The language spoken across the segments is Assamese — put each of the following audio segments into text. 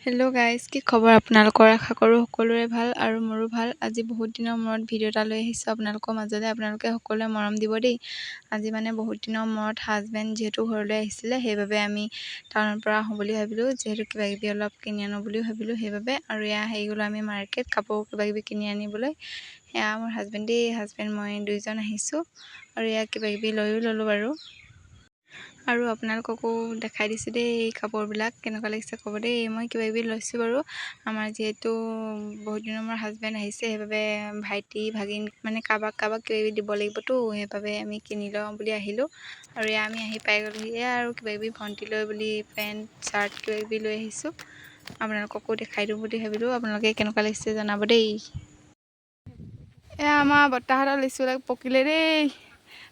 হেল্ল' গাইজ, কি খবৰ আপোনালোকৰ? আশা কৰোঁ সকলোৰে ভাল আৰু মোৰো ভাল। আজি বহুত দিনৰ মূৰত ভিডিঅ' এটা লৈ আহিছোঁ আপোনালোকৰ মাজলৈ। আপোনালোকে সকলোৱে মৰম দিব দেই। আজি মানে বহুত দিনৰ মূৰত হাজবেণ্ড যিহেতু ঘৰলৈ আহিছিলে, সেইবাবে আমি টাউনৰ পৰা আহোঁ বুলি ভাবিলোঁ। যিহেতু কিবা কিবি অলপ কিনি আনো বুলিও ভাবিলোঁ, সেইবাবে। আৰু এয়া আহি গ'লোঁ আমি মাৰ্কেট কাপোৰ কিবা কিবি কিনি আনিবলৈ। এয়া মোৰ হাজবেণ্ড দেই। হাজবেণ্ড মই দুইজন আহিছোঁ আৰু এয়া কিবা কিবি লৈও ল'লোঁ বাৰু। আৰু আপোনালোককো দেখাই দিছোঁ দেই। এই কাপোৰবিলাক কেনেকুৱা লাগিছে ক'ব দেই। মই কিবা কিবি লৈছোঁ বাৰু। আমাৰ যিহেতু বহুত দিনৰ মূৰত হাজবেণ্ড আহিছে, সেইবাবে ভাইটি ভাগিন মানে কাৰোবাক কাৰোবাক কিবা কিবি দিব লাগিবতো, সেইবাবে আমি কিনি লওঁ বুলি আহিলোঁ। আৰু এয়া আমি আহি পাই গ'লোহি। এয়া আৰু কিবা কিবি ভণ্টিলৈ বুলি পেণ্ট চাৰ্ট কিবা কিবি লৈ আহিছোঁ। আপোনালোককো দেখাই দিওঁ বুলি ভাবিলোঁ। আপোনালোকে কেনেকুৱা লাগিছে জনাব দেই। এয়া আমাৰ বৰ্তাহঁতৰ লিচুবিলাক পকিলে দেই।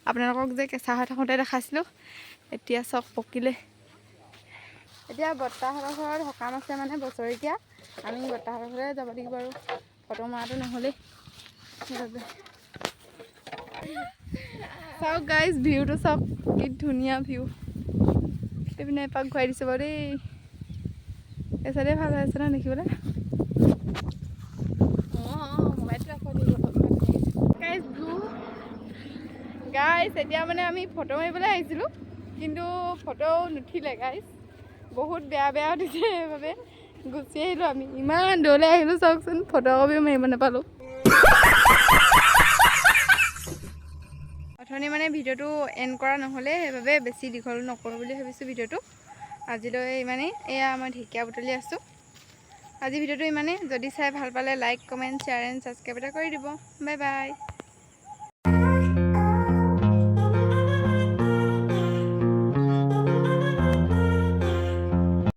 আপোনালোকক যে কেঁচা হৈ থাকোঁতে দেখাইছিলোঁ, এতিয়া চব পকিলে। এতিয়া বৰ্তাহঁতৰ ঘৰত সকাম আছে, মানে বছৰেকীয়া। আমি বৰ্তাহঁতৰ ঘৰলৈ যাব লাগিব আৰু ফটো মৰাটো নহ'লেই, সেইবাবে। চাওক গাইজ, ভিউটো চাওক, কি ধুনীয়া ভিউ। এইপিনে এপাক ঘূৰাই দিছোঁ বাৰু দেই। এই চাইডে ভাল হৈ আছে ন দেখিবলৈ? অঁ, মোবাইলটো ৰাখো। গাইজ, ভিউ গাইজ, এতিয়া মানে আমি ফটো মাৰিবলৈ আহিছিলোঁ, কিন্তু ফটো নুঠিলে গাইজ। বহুত বেয়া বেয়া উঠিছে, সেইবাবে গুচি আহিলোঁ আমি। ইমান দূৰলৈ আহিলোঁ, চাওকচোন, ফটো কপিও মাৰিব নাপালোঁ। অথনি মানে ভিডিঅ'টো এণ্ড কৰা নহ'লে, সেইবাবে বেছি দীঘল নকৰোঁ বুলি ভাবিছোঁ ভিডিঅ'টো। আজিলৈ ইমানেই। এয়া মই ঢেকীয়া বুটলি আছোঁ। আজি ভিডিঅ'টো ইমানেই। যদি চাই ভাল পালে like, comment, share and subscribe এটা কৰি দিব। Bye bye.